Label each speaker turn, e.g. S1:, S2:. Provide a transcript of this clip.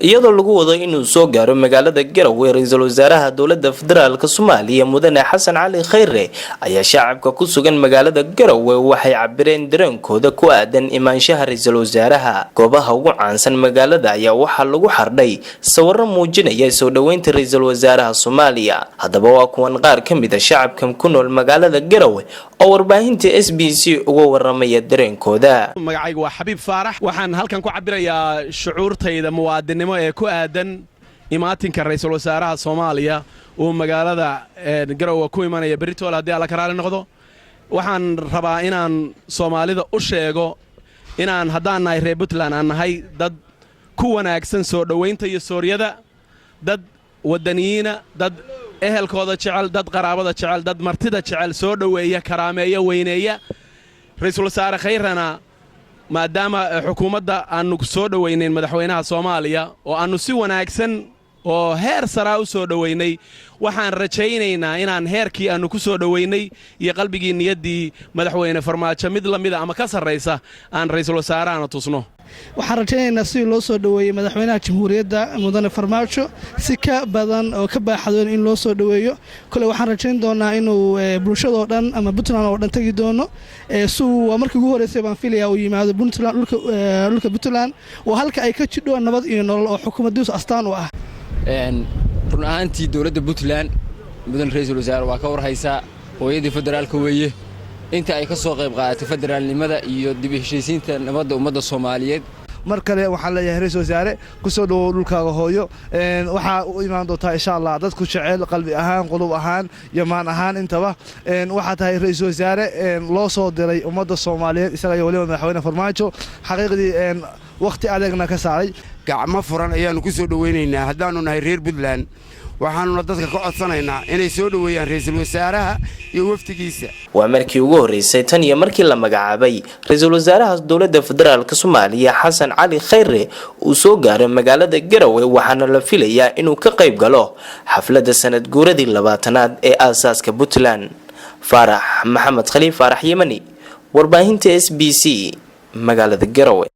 S1: Iyadoo lagu wado inuu soo gaaro magaalada Garowe ra-iisul wasaaraha Dowlada Federaalka Soomaaliya, Mudane Xasan Cali Khayre, ayaa shacabka ku sugan magaalada Garowe waxay cabireen dareenkooda ku aadan imaanshaha ra-iisul wasaaraha. Goobaha ugu caansan magaalada ayaa waxaa lagu xardhay sawiro muujinaya soo dhoweynta ra-iisul wasaaraha Soomaaliya. Haddaba, waa kuwan qaar ka mid ah shacabka ku nool magaalada Garowe oo warbaahinta SBC uga waramaya dareenkooda.
S2: Magacaygu waa Xabiib Faarax. Waxaan halkan ku cabbirayaa shucuurtayda muwaadinimo ee ku aadan imaatinka ra'iisul wasaaraha Soomaaliya uu magaalada Garowe ku imanaya beritoole, haddii Alla ka raali noqdo. Waxaan rabaa inaan Soomaalida u sheego inaan haddaan nahay reer Puntland aan nahay dad ku wanaagsan soo dhowaynta iyo sooryada, dad waddaniyiina, dad ehelkooda jecel, dad qaraabada jecel, dad martida jecel, soo dhoweeya, karaameeya, weyneeya. Ra'iisul Wasaare Khayrana, maadaama xukuumadda aannu soo dhowaynayn madaxweynaha Soomaaliya oo aannu si wanaagsan oo heer saraa u soo dhowaynay, waxaan rajaynaynaa inaan heerkii aannu ku soo dhowaynay iyo qalbigii, niyaddii madaxweyne Farmaajo mid la mida ama ka sarraysa aan ra'iisul wasaarahana tusno.
S3: Waxaan rajaynaynaa sidii loo soo dhoweeyey madaxweynaha Jamhuuriyadda, Mudane Farmaajo, si ka badan oo ka baaxadoon in loo soo dhoweeyo. Kole waxaan rajayn doonaa inuu bulshadoo dhan ama Puntland oo dhan tegi doono. Suu waa markii ugu horreysay baan filayaa uu yimaado Puntland, dhulka Puntland waa halka ay ka jidho nabad iyo nolol oo xukuumaddiisu astaan u ah.
S4: Run ahaantii, dowladda Puntland, mudan ra-iisul wasaare, waa ka warhaysaa, hooyadii federaalka weeye. Inta ay ka soo qayb qaadatay federaalnimada iyo dib u heshiisiinta nabadda ummadda Soomaaliyeed.
S5: Mar kale waxaan leeyahay, ra-isul wasaare, ku soo dhowow dhulkaaga hooyo. Waxaa u imaan doontaa, insha Allah, dadku jecel qalbi ahaan, qulub ahaan iyo maan ahaan intaba. Waxaa tahay ra-iisul wasaare loo soo diray ummadda Soomaaliyeed, isaga iyo weliba madaxweyne Farmaajo, xaqiiqdii wakhti adagna ka saaray.
S6: Gacmo furan ayaannu ku soo dhowaynaynaa haddaannu nahay reer Puntland. Waxaannuna dadka ka codsanaynaa inay soo dhoweeyaan ra-iisul wasaaraha iyo wafdigiisa.
S1: Waa markii ugu horreysay tan iyo markii la magacaabay ra-iisul wasaaraha Dowladda Federaalka Soomaaliya, Xasan Cali Khayre, uu soo gaaray magaalada Garowe, waxaana la filayaa inuu ka qayb galo xafladda sanad guuradii 20aad ee aasaaska Puntland. Faarax Maxamed Khaliif, Faarax Yemani, warbaahinta SBC, magaalada Garowe.